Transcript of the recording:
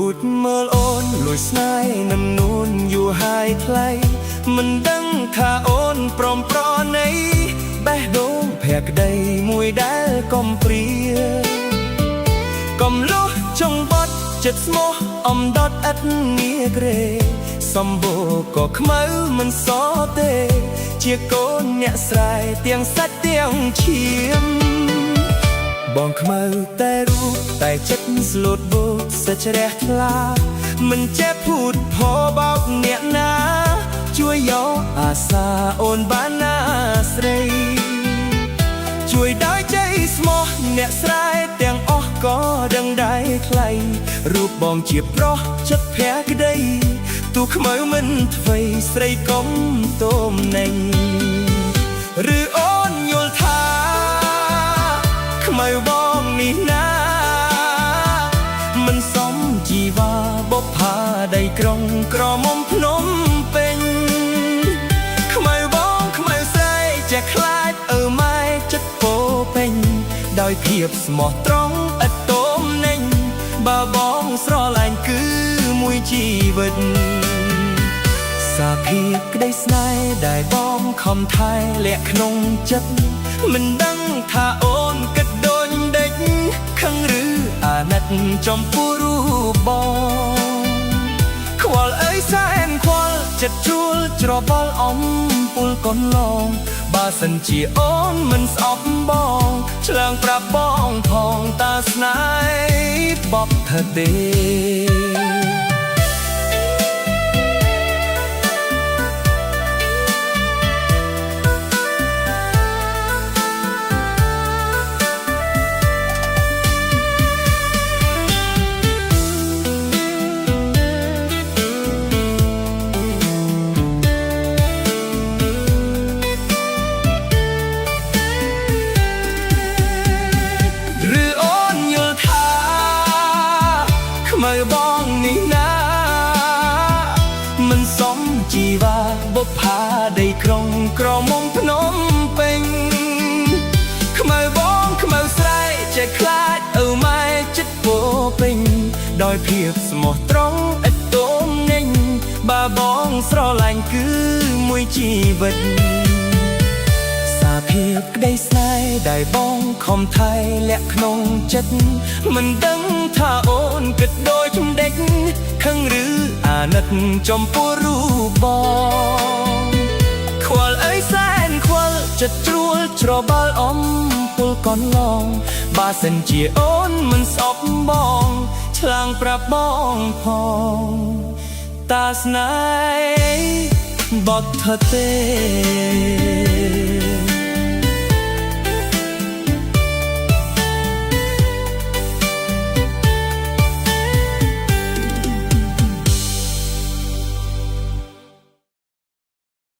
ួចមើលអូនលួចស្នេហ៍នឹងនួនយូរហើយថ្លៃមិនដឹងថាអូនព្រមប្រណីបេះដូងភក្តីមួយដែលកំព្រាកំលុះចុងបត់ចិត្តស្មោះអំដត់ឥតងាក្រេសម្បូរក៏ខ្មៅមិនសទេ ជាកូនអ្នកស្រែទាំងសាច់ទាំងឈាម បងខ្មៅតែរូបតែចិត្តស្លូតបូតសិជ្រះថ្លាមិនចេះភូតផបោកអ្នកណា ជួយយកអាសាអូនបានណាស្រី ជួយដោយជ័យស្មោះអ្នកស្រែទាំងអស់ក៏ដឹងដែរថ្លៃរូបបងជាប្រុសចិត្តភក្តីទូខ្មៅមិនធ្វើស្រីកុំទមនេញឬអូនយល់ថា ខ្មៅបងនេះណា មិនសមជីវ៉ាបុប្ផាដីក្រុងក្រមុំភ្នំពេញខ្មៅបងខ្មៅស្រីចេះខ្លាចឪម៉ែចិត្តពោពេញ ដោយភាពស្មោះត្រង់ឥតទមនេញបើបងស្រឡាញ់គឺមួយជីវិត សាភាពក្តីស្នេហ៍ដែលបងខំថែលាក់ក្នុងចិត្តមិនដឹងថាអូនគិតដូចដេចខឹងឬអាណិតចំពោះរូបបងខ្វល់អើយសែនខ្វល់ចិត្តជួលច្របល់អំពុលកូនឡងបើសិនជាអូនមិនស្អប់បងឆ្លើងប្រាប់បងផងតាស្នេហ៍បបថទេ ឬអូនយល់ថាខ្មៅបងនេះណា មិនសមជីវ៉ាបុប្ផាដីក្រុងក្រមុំភ្នំពេញខ្មៅបងខ្មៅស្រែចេះខ្លាចឪម៉ែចិត្តពោពេញ ដោយភាពស្មោះត្រង់ឥតទមនេញបើបងស្រឡាញ់គឺមួយជីវិត សាភាពក្តីស្នេហ៍ដែលបងខំថែលាក់ក្នុងចិត្តមិនដឹងថាអូនគិតដូចដេចខឹងឬអាណិតចំពោះរូបបងខ្វល់អើយសែនខ្វល់ចិត្តជ្រួលច្របល់អំពុលកនឡងបើសិនជាអូនមិនស្អប់បងឆ្លាងប្រាប់បងផងតាស្នេហ៍បត់ថទេ